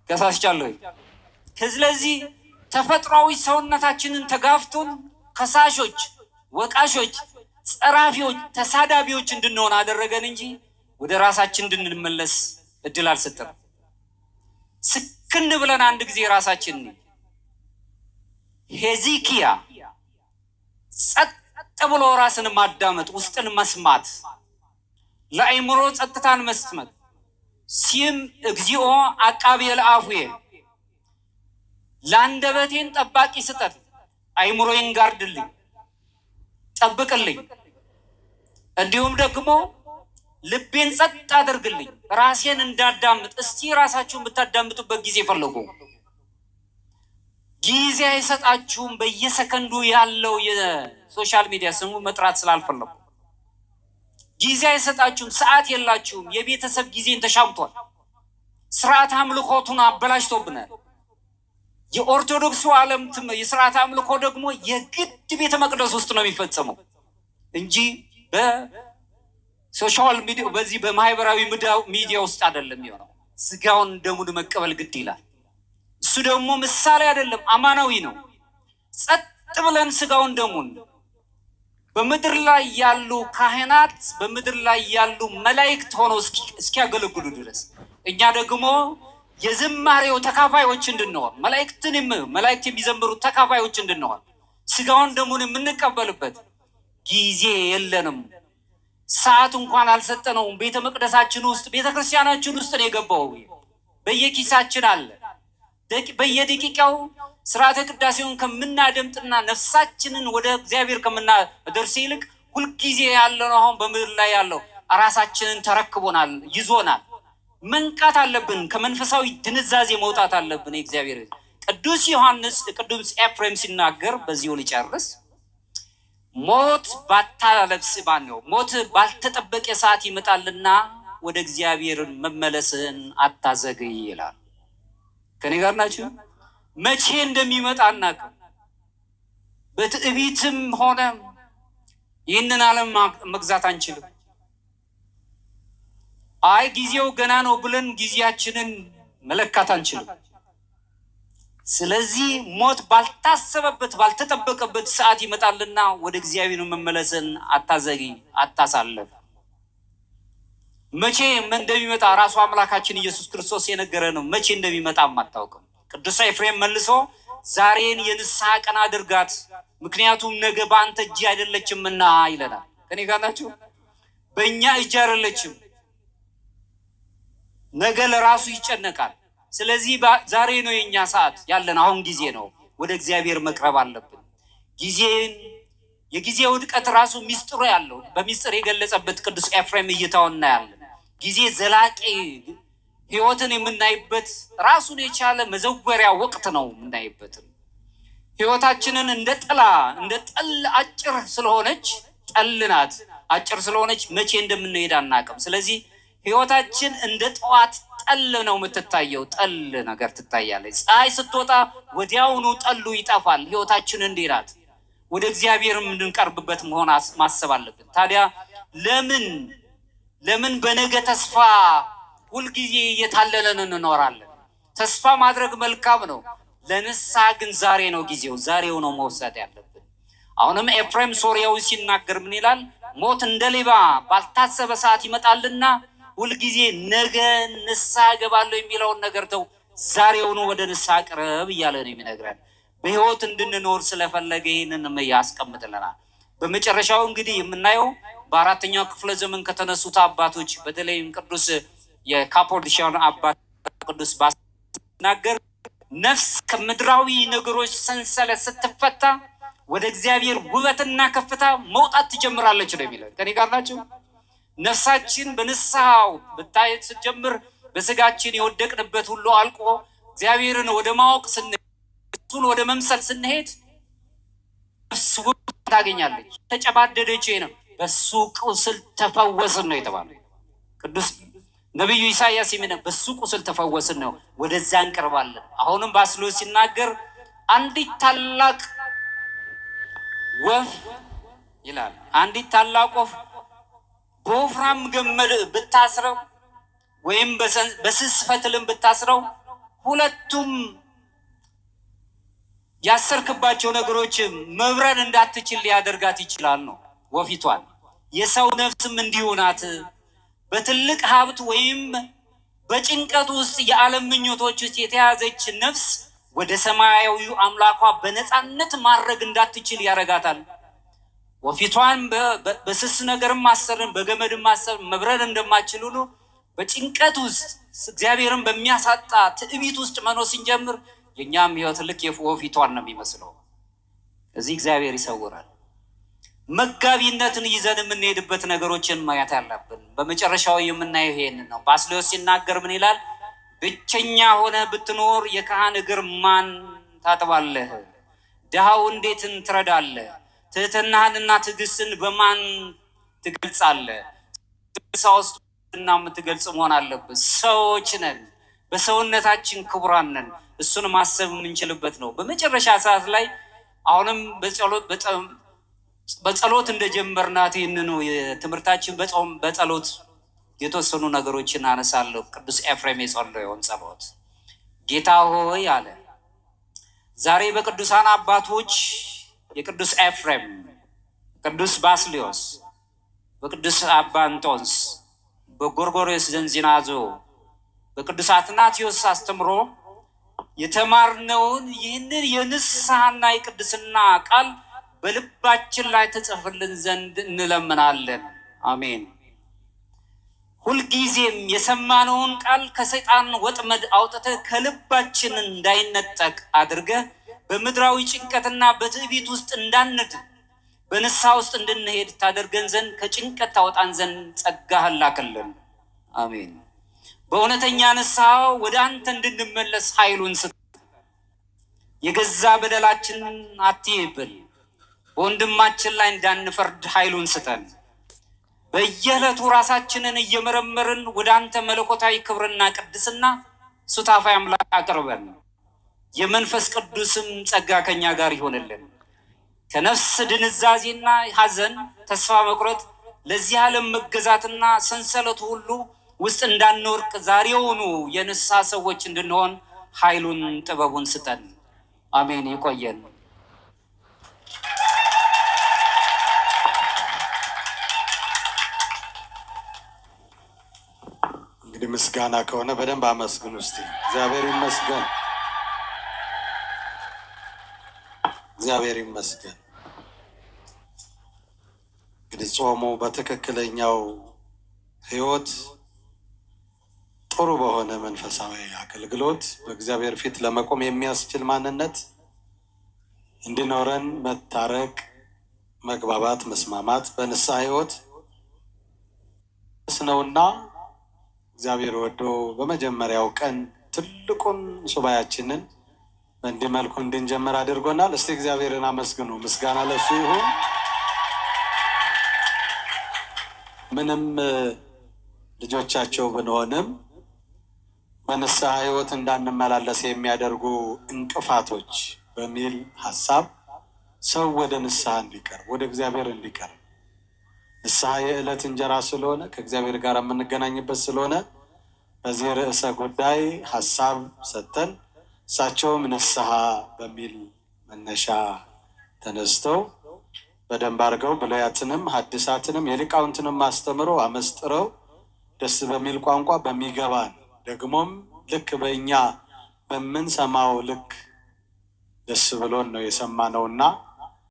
ተሳስቻለሁ። ስለዚህ ተፈጥሯዊ ሰውነታችንን ተጋፍቶን ከሳሾች፣ ወቃሾች፣ ጸራፊዎች፣ ተሳዳቢዎች እንድንሆን አደረገን እንጂ ወደ ራሳችን እንድንመለስ እድል አልሰጠንም። ስክን ብለን አንድ ጊዜ ራሳችን ሄዚኪያ ጸጥ ብሎ ራስን ማዳመጥ፣ ውስጥን መስማት፣ ለአእምሮ ጸጥታን መስጠት። ሲም እግዚኦ አቃቤ ለአፉዬ፣ ለአንደበቴን ጠባቂ ስጠት፣ አእምሮዬን ጋርድልኝ፣ ጠብቅልኝ፣ እንዲሁም ደግሞ ልቤን ጸጥ አድርግልኝ፣ ራሴን እንዳዳምጥ። እስቲ ራሳችሁን ብታዳምጡበት ጊዜ ፈለጉ። ጊዜ አይሰጣችሁም። በየሰከንዱ ያለው የ social media ስሙ መጥራት ስላልፈለጉ ጊዜ አይሰጣችሁም። ሰዓት የላችሁም። የቤተሰብ ጊዜን ተሻምቷል። ስርዓት አምልኮቱን አበላሽቶብናል። የኦርቶዶክሱ ዓለም የስርዓት አምልኮ ደግሞ የግድ ቤተ መቅደስ ውስጥ ነው የሚፈጸመው እንጂ በ social media፣ በዚህ በማህበራዊ ሚዲያ ውስጥ አይደለም የሚሆነው። ስጋውን ደሙን መቀበል ግድ ይላል። እሱ ደግሞ ምሳሌ አይደለም፣ አማናዊ ነው። ጸጥ ብለን ስጋውን ደሙን በምድር ላይ ያሉ ካህናት በምድር ላይ ያሉ መላእክት ሆነው እስኪያገለግሉ ድረስ እኛ ደግሞ የዝማሬው ተካፋዮች እንድንሆን፣ መላእክትን መላእክት የሚዘምሩት ተካፋዮች እንድንሆን ስጋውን ደሙን የምንቀበልበት ጊዜ የለንም። ሰዓት እንኳን አልሰጠነውም። ቤተ መቅደሳችን ውስጥ፣ ቤተ ክርስቲያናችን ውስጥ ነው የገባው። በየኪሳችን አለ። በየደቂቃው ስርዓተ ቅዳሴውን ከምናደምጥና ነፍሳችንን ወደ እግዚአብሔር ከምናደርስ ይልቅ ሁልጊዜ ያለነው አሁን በምድር ላይ ያለው ራሳችንን ተረክቦናል፣ ይዞናል። መንቃት አለብን። ከመንፈሳዊ ድንዛዜ መውጣት አለብን። የእግዚአብሔር ቅዱስ ዮሐንስ፣ ቅዱስ ኤፍሬም ሲናገር በዚሁ ልጨርስ። ሞት ባታለብስ ማን ነው? ሞት ባልተጠበቀ ሰዓት ይመጣልና ወደ እግዚአብሔር መመለስህን አታዘግይ ይላል። ከኔ ጋር ናችሁ? መቼ እንደሚመጣ አናውቅም። በትዕቢትም ሆነ ይህንን ዓለም መግዛት አንችልም። አይ ጊዜው ገና ነው ብለን ጊዜያችንን መለካት አንችልም። ስለዚህ ሞት ባልታሰበበት ባልተጠበቀበት ሰዓት ይመጣልና ወደ እግዚአብሔር መመለስን አታዘግይ፣ አታሳልፍ። መቼ እንደሚመጣ ራሱ አምላካችን ኢየሱስ ክርስቶስ የነገረ ነው። መቼ እንደሚመጣ አታውቅም። ቅዱስ ኤፍሬም መልሶ ዛሬን የንስሐ ቀን አድርጋት፣ ምክንያቱም ነገ በአንተ እጅ አይደለችምና ይለናል። ከኔ ጋር ናችሁ? በእኛ እጅ አይደለችም። ነገ ለራሱ ይጨነቃል። ስለዚህ ዛሬ ነው የኛ ሰዓት ያለን፣ አሁን ጊዜ ነው። ወደ እግዚአብሔር መቅረብ አለብን። ጊዜን የጊዜ ውድቀት ራሱ ሚስጥሩ ያለው በሚስጥር የገለጸበት ቅዱስ ኤፍሬም እይታውን እናያለን። ጊዜ ዘላቂ ሕይወትን የምናይበት ራሱን የቻለ መዘወሪያ ወቅት ነው የምናይበትም። ሕይወታችንን እንደ ጥላ እንደ ጠል አጭር ስለሆነች፣ ጠል ናት፣ አጭር ስለሆነች መቼ እንደምንሄድ አናውቅም። ስለዚህ ሕይወታችን እንደ ጠዋት ጠል ነው የምትታየው። ጠል ነገር ትታያለች። ፀሐይ ስትወጣ ወዲያውኑ ጠሉ ይጠፋል። ሕይወታችን እንዲህ ናት። ወደ እግዚአብሔር የምንቀርብበት መሆን ማሰብ አለብን። ታዲያ ለምን በነገ ተስፋ ሁልጊዜ እየታለለን እንኖራለን? ተስፋ ማድረግ መልካም ነው። ለንስሐ ግን ዛሬ ነው ጊዜው፣ ዛሬው ነው መውሰድ ያለብን። አሁንም ኤፍሬም ሶርያዊ ሲናገር ምን ይላል? ሞት እንደ ሌባ ባልታሰበ ሰዓት ይመጣልና ሁልጊዜ ነገ ንስሐ እገባለሁ የሚለውን ነገር ተው፣ ዛሬውኑ ወደ ንስሐ ቅረብ እያለ ነው የሚነግረን። በሕይወት እንድንኖር ስለፈለገ ይህንን ያስቀምጥልናል። በመጨረሻው እንግዲህ የምናየው በአራተኛው ክፍለ ዘመን ከተነሱት አባቶች በተለይም ቅዱስ የካፖዲሽያን አባት ቅዱስ ባስናገር ነፍስ ከምድራዊ ነገሮች ሰንሰለት ስትፈታ ወደ እግዚአብሔር ውበትና ከፍታ መውጣት ትጀምራለች ነው የሚለው። ከኔ ጋር ናቸው። ነፍሳችን በንስሐው ብታየት ስትጀምር በስጋችን የወደቅንበት ሁሉ አልቆ እግዚአብሔርን ወደ ማወቅ ስንሄድ፣ እሱን ወደ መምሰል ስንሄድ ነፍስ ውበት ታገኛለች። ተጨባደደች ነው፣ በሱ ቁስል ተፈወስን ነው የተባለው። ቅዱስ ነቢዩ ኢሳያስ የሚነ በሱ ቁስል ተፈወስን ነው። ወደዛ እንቀርባለን። አሁንም ባስልዮስ ሲናገር አንዲት ታላቅ ወፍ ይላል። አንዲት ታላቅ ወፍ በወፍራም ገመድ ብታስረው ወይም በስስ ፈትልም ብታስረው ሁለቱም ያሰርክባቸው ነገሮች መብረር እንዳትችል ሊያደርጋት ይችላል ነው ወፊቷን። የሰው ነፍስም እንዲሁ ናት። በትልቅ ሀብት ወይም በጭንቀት ውስጥ የዓለም ምኞቶች ውስጥ የተያዘች ነፍስ ወደ ሰማያዊው አምላኳ በነፃነት ማድረግ እንዳትችል ያደርጋታል። ወፊቷን በስስ ነገርም ማሰርን በገመድም ማሰር መብረር እንደማችል ሁሉ በጭንቀት ውስጥ እግዚአብሔርን በሚያሳጣ ትዕቢት ውስጥ መኖር ስንጀምር የእኛም ሕይወት ልክ ወፊቷን ነው የሚመስለው። እዚህ እግዚአብሔር ይሰውራል። መጋቢነትን ይዘን የምንሄድበት ነገሮችን ማየት አለብን። በመጨረሻው የምናየው ይሄንን ነው። ባስልዮስ ሲናገር ምን ይላል? ብቸኛ ሆነ ብትኖር የካህን እግር ማን ታጥባለህ? ድሃው እንዴትን ትረዳለህ? ትህትናህንና ትዕግስትን በማን ትገልጻለህ? ውስጥ እና የምትገልጽ መሆን አለብህ። ሰዎች ነን፣ በሰውነታችን ክቡራን ነን። እሱን ማሰብ የምንችልበት ነው። በመጨረሻ ሰዓት ላይ አሁንም በጸሎት እንደጀመርናት ይህንኑ የትምህርታችን በጾም በጸሎት የተወሰኑ ነገሮችን አነሳለሁ። ቅዱስ ኤፍሬም የጸለየውን ጸሎት ጌታ ሆይ አለ፣ ዛሬ በቅዱሳን አባቶች የቅዱስ ኤፍሬም፣ ቅዱስ ባስልዮስ፣ በቅዱስ አባ እንጦንስ፣ በጎርጎርዮስ ዘንዚናዞ፣ በቅዱስ አትናቴዎስ አስተምሮ የተማርነውን ይህንን የንስሐና የቅድስና ቃል በልባችን ላይ ተጽፍልን ዘንድ እንለምናለን። አሜን። ሁልጊዜም የሰማነውን ቃል ከሰይጣን ወጥመድ አውጥተህ ከልባችን እንዳይነጠቅ አድርገህ በምድራዊ ጭንቀትና በትዕቢት ውስጥ እንዳንድ በንስሐ ውስጥ እንድንሄድ ታደርገን ዘንድ ከጭንቀት ታወጣን ዘንድ ጸጋህን ላክልን። አሜን። በእውነተኛ ንስሐ ወደ አንተ እንድንመለስ ኃይሉን ስጥ። የገዛ በደላችንን አትይብን። በወንድማችን ላይ እንዳንፈርድ ኃይሉን ስጠን። በየዕለቱ ራሳችንን እየመረመርን ወደ አንተ መለኮታዊ ክብርና ቅድስና ሱታፋይ አምላክ አቅርበን። የመንፈስ ቅዱስም ጸጋ ከኛ ጋር ይሆንልን። ከነፍስ ድንዛዜና ሐዘን፣ ተስፋ መቁረጥ፣ ለዚህ ዓለም መገዛትና ሰንሰለቱ ሁሉ ውስጥ እንዳንወርቅ ዛሬውኑ የንስሐ ሰዎች እንድንሆን ኃይሉን ጥበቡን ስጠን። አሜን። ይቆየን። እንግዲህ ምስጋና ከሆነ በደንብ አመስግኑ እስቲ። እግዚአብሔር ይመስገን፣ እግዚአብሔር ይመስገን። እንግዲህ ጾሙ በትክክለኛው ሕይወት ጥሩ በሆነ መንፈሳዊ አገልግሎት በእግዚአብሔር ፊት ለመቆም የሚያስችል ማንነት እንዲኖረን መታረቅ፣ መግባባት፣ መስማማት በንስሐ ሕይወት ነውና እግዚአብሔር ወዶ በመጀመሪያው ቀን ትልቁን ሱባያችንን በእንዲህ መልኩ እንድንጀምር አድርጎናል። እስቲ እግዚአብሔርን አመስግኑ። ምስጋና ለሱ ይሁን። ምንም ልጆቻቸው ብንሆንም በንስሐ ሕይወት እንዳንመላለስ የሚያደርጉ እንቅፋቶች በሚል ሀሳብ ሰው ወደ ንስሐ እንዲቀርብ ወደ እግዚአብሔር እንዲቀርብ ንስሐ የዕለት እንጀራ ስለሆነ ከእግዚአብሔር ጋር የምንገናኝበት ስለሆነ በዚህ ርዕሰ ጉዳይ ሀሳብ ሰጥተን እሳቸውም ንስሐ በሚል መነሻ ተነስተው በደንብ አድርገው ብሉያትንም ሐዲሳትንም የሊቃውንትንም አስተምሮ አመስጥረው ደስ በሚል ቋንቋ በሚገባን ደግሞም ልክ በእኛ በምንሰማው ልክ ደስ ብሎን ነው የሰማነውና